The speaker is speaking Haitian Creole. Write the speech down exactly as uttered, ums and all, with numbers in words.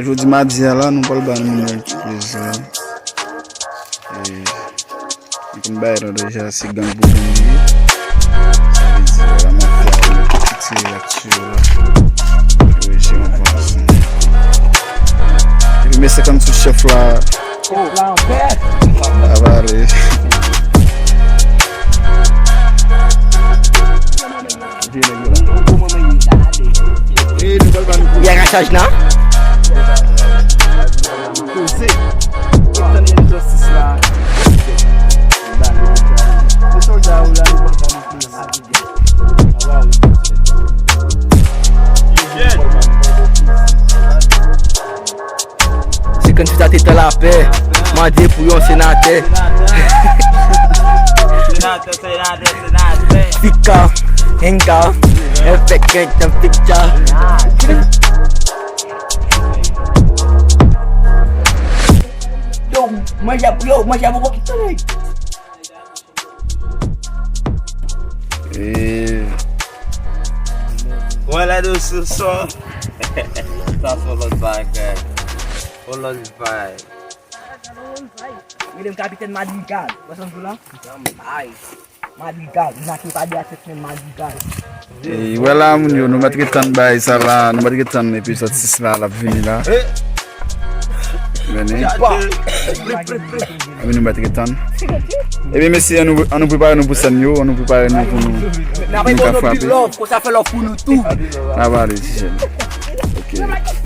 Jodi madi a la, nou pral ba nou moun nan ti plezi la. E, nou konn bagay la deja, se gang pou gang li ye. Sa vle di, la mafya, nou tout tire laksyon la. Wi, se yon vansan. Epi, mesye, kòm sou chèf la, Avale. Y a rachaj nan. Senkann-uit a te tan lapè. Mande pou yon senatè. Senatè, senatè, senatè. Fika, henga, efek, henga, fika. Yo, manje, yo, manje pou ki tande. E Mwen la de sou son. Sa se yon lòt bagay. Yon lòt vibe. Rele m kapitèn Madrigal. Wè sa m di w la? Madrigal. Li make pa de a sèt men Madrigal. E, wè la, moun yo, nou mèt ret tann bagay sa la, nou mèt ret tann epizòd sis la, l ap vini la. Vini. Epi nou mèt ret tann. Ebyen, mesye, an nou, an nou prepare nou pou sèn yo, an nou prepare nou pou nou, n ap ba nou pil love, konsa fè love pou nou tou. N ap ale, ti jèn. Ok.